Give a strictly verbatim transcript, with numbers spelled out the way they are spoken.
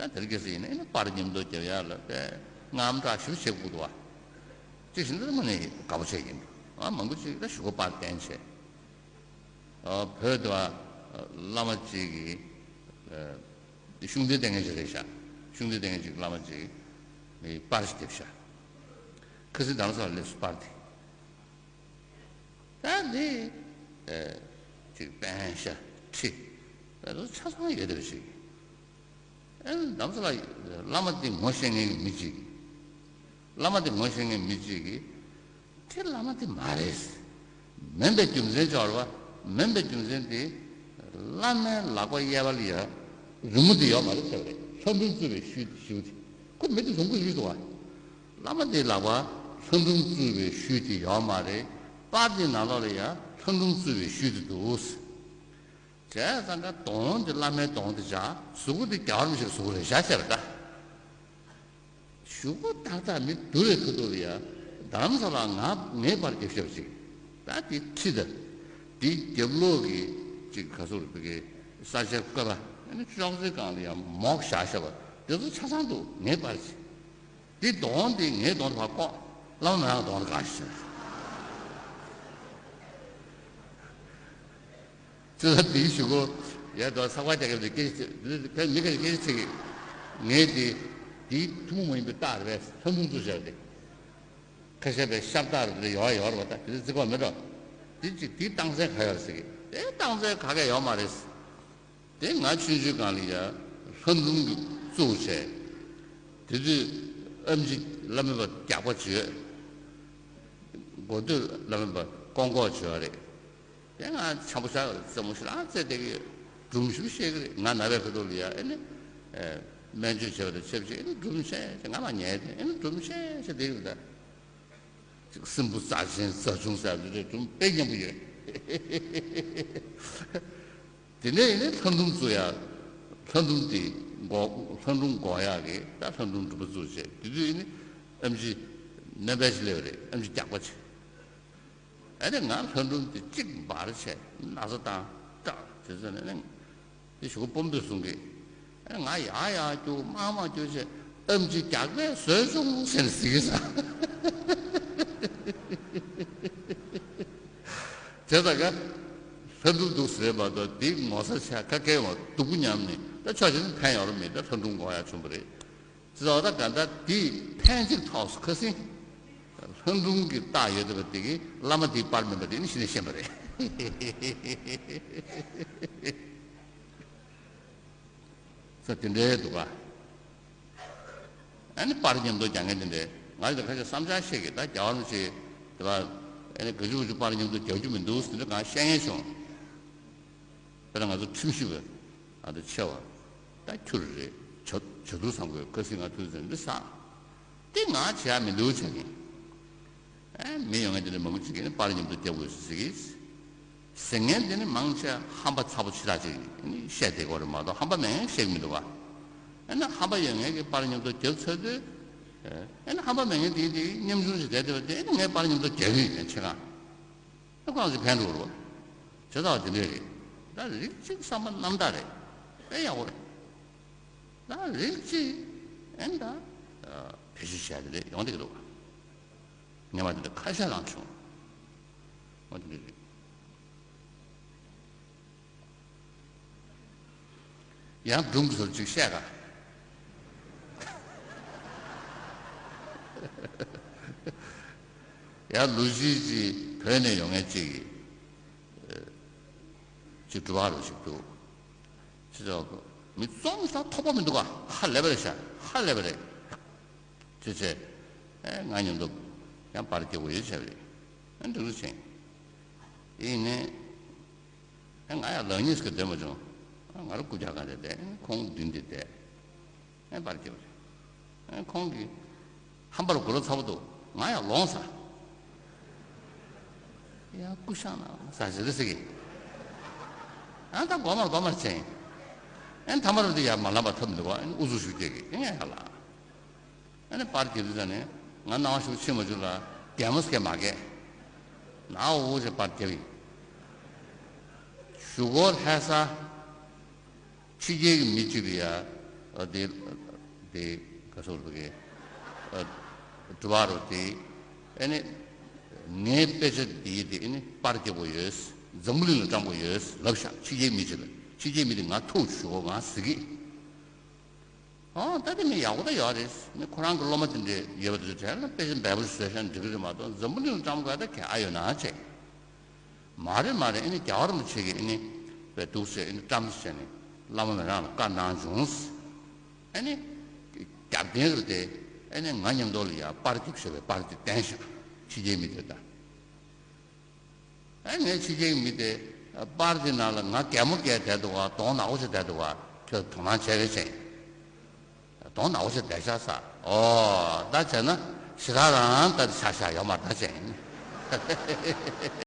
ད་དེར་སྐྱེས་ས་ཡིན་ན་ཨེ་ནི་པར་མཉམ་དུ་རྒྱབ་ཡག་ལ་དཔེ་དངངས་སྐྲག་ཞེ་པོ་བྱེད་དགོས་འདུག་བ། ཅིག་བཞིན་དུ་དངོས་གནས་དགའ་པོ་བྱེད་ཀྱིན་འདུག་ཨ་མང་པོ་ཅིག་ད་གཞུག་གུ་པར་བསྟན་བྱས། ཨ་བོད་དུ་བ་བླ་མ་ཅིག་གིས་ཨ་ཤུགས་འདོན་བསྟན་མཁན་ཅིག་རེད་ཤག་ཤུགས་འདོན་བསྟན་མཁན་ཅིག་བླ་མ་ཅིག་གིས་པར་ཞིག་བརྒྱབ་ཤག་ཁ་སང་རྡ་རམ་ས་ལ་སླེབས་སོང་པར་དེ། ད་འདི་ཨེ་ཅིག་པཎ་ཞྭ་ཁྲི་ད་དུང་ཆ་ཚང་ཡོད་བསྡད་པ་ཞིག་ཨེ་རྡ་རམ་ས་ལ་བླ་མ་འདི་ངོ་ཤེས་མཁན་གྱི་མི་གཅིག་བླ་མ་འདི་ངོ་ཤེས་མཁན་མི་གཅིག་གིས་དེ་བླ་མ་འདི་མ་རེད། མིན་པའི་རྒྱུ་མཚན་ཅིག་ཡོད་རེད་བ། མིན་པའི་རྒྱུ་མཚན་དེ་བླ་མའི་ལག་པ་གཡས་པ་ལ་ཡ་རི་མོ་འདི་ཡོད་མ་རེད་ཟེར་བ་རེད། ལྷ་སྒྲུང་བཙུགས་པའི་ཤུལ་ཤུལ་དེ་ཁོ་མི་འདི་བཟུང་གི་ཡོད་འདུག་བ། བླ་མ་འདིའི་ལག་པ་ལྷ་སྒྲུང་བཙུགས་པའི་ཤུལ་དེ་ཡོད་མ་རེད། པར་འདིའི་ནང་ལོགས་ལ་ཡ་ལྷ་སྒྲུང་བཙུགས་པའི་ཤུལ་དེ་འདུག་བྱས་ཙང་ཀ་གདོང་འདི་བླ་མའི་གདོང་དེ་བཞག་གཟུགས་པོ་འདི་རྒྱལ་བ་རིན་པོ་ཆེའི་གཟུགས་པོ་རེད་བཞག་ཟེར་བ་ད། གཞུག་གུ་ཏག་ཏག་མི་བསྡུ་བའི་ཁ་ཐུག་ལ་ཡ་རྡ་རམ་ས་ལ་ང་ངའི་པར་རྒྱབ་ཤོག་ཅིག་ད་འདི་ཁྲི་ད། འདི་རྒྱབ་ལོགས་ཀྱི་ཅིག་ག་ཟུར་བི་གི་ས་ཆའི་བཀོད་པ་ཨ་ནི་ཅོག་ཙེ་སྒང་ལ་ཡ་མོག་བཞག་ཤག་པ་འདི་ཚོ་ཆ་ཚང་འདུག་ངའི་པར་ཅིག་འདི་གདོང་འདི་ངའི་གདོང་དུ་ཕར་བཀོག་བླ་མ་མེད་པའི་གདོང་དུ་བཀག་ཤག་ཙི་ལ་དེའི་གཞུག་གུ་ཡ་དོ་ཚགས་པར་རྒྱག་མཁན་དེ་སྐད་ཆ་དེ་མི་ཁ་ཤས་སྐད་ཆ་དྲིས་ཀྱི། ངས་དེ་དེའི་ཐུན་མོང་མ་ཡིན་པའི་རྟགས་རེད་པས་ལྷ་སྒྲུང་བཙུགས་བཞག་སྟེ། ཁ་ཤས་པའི་ཤ་སྟག་རེད་ཡོད་ཡོད་རེད་པ། ད་དེ་ཚོ་བརྩི་གི་མེད་འགྲོ། དེ་གཅིག་དེའི་རྟགས་མཚན་ག་ཡོད་རེད་ཟེར་གི། དེ་རྟགས་མཚན་ག་གས་ཡོད་མ་རེད། དེ་ང་ཆུང་ཆུང་སྒང་ལ་ཡ་ལྷ་སྒྲུང་གི་བཙུགས་བྱས། དེ་དུས་ཨེམ་ཆི་བླ་མེད་པ་རྒྱགས་པ་བྱོས། མགོ་སྟོད་བླ་མེད་པ་ཀོང་ཀོག་བྱོས་པ་རེད། དེ་ང་འཆམ་པོ་ཤག་རྩེད་མོ་ཞིག་ལ་རྩེ་བསྡད་ཀྱི་སྒྲུང་ཞིག་བཤད་ཀྱི་རེད། ང་ན་བའི་ཁ་ཐུག་ལ་ཡ་ཨེ་ནི་སྨན་བཅོས་བྱས་པ་དང་ཆབས་ཅིག་ཨེ་ནི་སྒྲུང་བཤད་ཅེས་ང་མ་ཉལ་ཏེ་ཨེ་ནི་སྒྲུང་བཤད་ཅེས་བསྡད་ཀྱི་རེད་ད། ཅིག་སྲིན་པོ་རྩ་ཆེན་རྩ་ཆུང་ཟེར་བ་དེ་སྒྲུང་དཔེ་སྙན་པོ་ཡོད། དེ་ནས་ཡིན་ནའི་ལྷ་སྒྲུང་བཙུགས་ཡ། ལྷ་སྒྲུང་དེ་འགོག་ལྷ་སྒྲུང་འགོག་ཡག་གི་ད་ལྷ་སྒྲུང་འགྲུབ་པ་བཙུགས་བྱས་དེ་དུས་ཡིན་ནི་ཨེམ་ཆི་སྣོན་པ་ཞིག་སླེབས་པ་རེད། ཨེམ་ཆི་རྒྱགས་པ་བྱས། ཨ་ནི་ང་ལྷ་སྒྲུང་དེ་གཅིག་འབར་བྱས་ན་ཚ་བཏང་སྐྲག་དེ་ཚོ་ནས་ནི་དེ་གཞུག་གུ་དཔོན་པོས་གསུང་གི། ཨ་ནི་ང་ཡར་ཡར་རྒྱུག་མར་མར་རྒྱུག་བྱས་ཨེམ་ཆི་རྒྱགས་པས་ཟོས་བྱུང་ཟེར་ཟེར་གི་ས། བྱས་ཙང་ཀ་ལྷ་སྒྲུང་འདུག་ཟེར་མ་གཏོགས་དེ་ངོ་ཚ་ཆགས་ཁ་སྐད་འོང་སྡུག་པོ་མཉམ་ནས་ད་ཆོག་ཆེ་ན་ཕན་ཡོད་ར་མེད། ད་ལྷ་སྒྲུང་གོ་ཡག་བྱུང་བ་རེད། ཙི་ཙི་ད་ག་ད་དེ་ཕན་ཅིག་ཐོགས་སུ་ཁ་སང་ལྷ་སྒྲུང་གི་རྟགས་ཡོད་བསྡད་པ་དེ་གིས་བླ་མ་དེའི་པར་མིན་པ་དེ་ནི་གཞི་ནས་ཤེས་པ་རེད། ས་དེ་འདྲའི་འདུག་ག་ཨ་ནི་པར་མཉམ་དུ་རྒྱག་མཁན་དེ་འདྲའི་ང་ཚོ་ཁ་ཤས་བསམ་འཆར་བཤད་ཀྱི་ད་རྒྱལ་བ་རིན་པོ་ཆེ་དེ་ལ་ཨ་ནི་ག་ཅུ་ག་ཅུ་པར་མཉམ་དུ་རྒྱག་རྒྱུ་མི་འདུག་ཟེར་ནས་གང་བཤད་མཁན་བྱུང་། དཔེར་ན་ང་ཚོ་ཁྲིམས་ཞིབ་པ་ཨ་ད་ཆེ་བ་ད་ཁྱུ་རེ་རེ་བྱ་བྱ་དུར་བཟང་པོའི་ཁ་སང་ང་ཐུག་ཟེར་འདི་ས་དེ་ང་བྱེད་ཡ་མི་འདུག་བྱ་གིན། ཨེ་མི་ཡོང་མཁན་དེ་འདྲ་མང་པོ་ཅིག་གིས་ནི་པར་མཉམ་དུ་རྒྱག་དགོས་ཟེར་གི། ཟེར་མཁན་དེ་ནི་མང་ཆེ་ཧམ་པ་ཚ་པོ་ཆེ་དྲགས་ཅིག་ནི་བཤད་བསྡད་ཀྱི་ཡོད་རེད་མ་གཏོགས་ཧམ་པ་མེད་མཁན་བཤད་ཀྱི་མི་འདུག་བ། ཨེ་ན་ཧམ་པ་ཡོད་མཁན་གྱིས་པར་མཉམ་དུ་རྒྱབ་ཚར་དུས། ཨེ་ན་ཧམ་པ་མེད་མཁན་དེ་དེ་ཉམ་ཆུང་ཞིག་བསྡད་བསྡད་པ་དེ་ཨེ་ན་ངས་པར་མཉམ་དུ་རྒྱག་གི་ཡིན་ནས་ཆེ་གང་། ཨེ་ཁོ་རང་ཚོ་ཕན་འགྲོ་རུ། བྱེད་ཐག་དེ་འདྲས་རེད། ད་རིགས་གཅིག་བསམ་པ་རྣམ་དག་རེད། དཔེ་ཡག་པོ་རེད། ད་རིགས་གཅིག་ཨེ་ན་ད་བེད་སྤྱོད་བྱས་དེ་འདྲས་ཡོང་བསྡད་ཀྱི་འདུག་བ། ཉི་མ་དེ་འདྲ་ཁ་ཤས་རང་བྱུང་། འོ་དེ་འདྲ་རེད། ཡང་སྒྲུང་གི་ཟུར་གཅིག་བཤད་ག་ཡང་ལུག་ཤིག་ཅིག་བོད་ནས་ཡོང་མཁན་གཅིག་གིས་ཅིག་སྒྲུབ་པ་རུ་ཞིག་འདུག་ཅི་ཙོག་མི་ཙོང་ས་ཐོགས་པ་མི་འདུག་ག་ཧ་ལས་པ་རེད་ཤག་ཧ་ལས་པ་རེད། ཅེས་བྱས། ཨེ་ང་མཉམ་དུ་ཡང་པར་རྒྱག་དགོས་ཡོད་བྱས་པ་རེད། ཨེ་འགྲིག་རུ་ཕྱིན། ཡིན་ནས། ཨེ་ང་ཡང་ལག་གཉིས་ཀྱི་སྡོད་མ་བྱུང་། ཨ་ང་རང་རྐུབ་བཀྱག་སྒང་དེ་བསྡད། ཨེ་ཁོང་མདུན་དེ་བསྡད། ཨེ་པར་རྒྱག་པ་རེད། ཨེ་ཁོང་གིས་ཧམ་པར་མགོ་ལོག་ཚ་པོ་འདུག་ང་ཡང་ལོང་ས། ཡ་སྐུ་ཤང་ན་ས་ཞེ་རེ་ཟེར་གི། ཨ་ད་སྒོ་མར་སྒོ་མར་ཕྱིན། ཨེ་མཐའ་མར་དེ་ཡར་མ་ལངས་པ་ཐབས་མི་འདུག་ཨེ་ཨུ་ཚུགས་ཤུགས་སྐྱེ་གི་ཨེ་ངས་ཡར་ལངས། ཨ་ནི་པར་རྒྱབ་དུས་ཙ་ནས་ང་སྣང་བ་ཞིག་ཕྱིན་མ་བཅུག་ལ་རྒྱལ་མོ་སྐད་མ་སྐད། ནག་འུ་ཞེས་པར་རྒྱབ་ཡིན། གཞུག་གུ་ལྷ་ས་ཕྱི་རྒྱལ་གྱི་མི་གཅིག་གིས་ཡ། ཨ་དེ་དེ་ག་སོགས་རུ་གི་ཨ་དྲི་བ་རུ་དེ། ཨ་ནི་ངའི་དཔེ་ཆ་འདིའི་དེ་ཨ་ནི་པར་རྒྱག་དགོས་ཡོད། འཛམ་བུ་གླིང་ལ་བཀྲམ་དགོས་ཡོད་ལབ་ཤག་ཕྱི་རྒྱལ་མི་ཅིག་ལ། ཕྱི་རྒྱལ་མི་དེ་ང་ཐུག་ཞུ་གོ་ང་ཟེར་གི། ཨོ་ད་དེ་མི་ཡག་པོ་ད་ཡོད་རེད། ནི་ཁོ་རང་གི་སློབ་མ་དེ་འདྲས་ཡོད་པ་དེ་ཚོ་གྲས་ལ་དཔེ་ཆ་འབེལ་པོ་ཞིག་བཟོས་ཤག་འགྲིག་གི་རེད་མ་གཏོགས་འཛམ་བུ་གླིང་ལ་བཀྲམ་དགོས་ད་གལ་ཨ་ཡོད་ན་བྱས། མ་རེད་མ་རེད། ཨ་ནི་རྒྱལ་བ་རིན་པོ་ཆེ་གིས་ཨ་ནི་དཔེ་འདུག་ཟེར་ཨ་ནི་བཀྲམ་ཟེར་ནས་བླ་མ་མི་རང་ལ་བཀའ་གནང་བྱུང་ཟེར། ཨ་ནི་རྒྱབ་རྟེན་རེད་དེ། ཨ་ནི་ང་མཉམ་དུ་ལ་ཡ་པར་གྱིས་བྱས་པའི་པར་དེ་བསྟན་ཤག་ཕྱི་རྒྱལ་མི་དེ་དང་། ཨ་ངས་ཕྱི་རྒྱལ་མི་དེ་པར་དེ་ནང་ལ་ང་གད་མོ་བགད་བསྡད་འདུག་ག་གདོང་ནག་པོ་བྱས་བསྡད་འདུག་ག་ཁྱོད་དོ་སྣང་བྱས་རེད་བྱས། གདོང་ནག་པོ་བྱས་བསྡད་ཤག་ས། ཨོ་ད་བྱས་ན་ཞེ་དྲག་རང་ད་ཆ་ཤག་ཡོད་མ་རེད་ད་བྱས།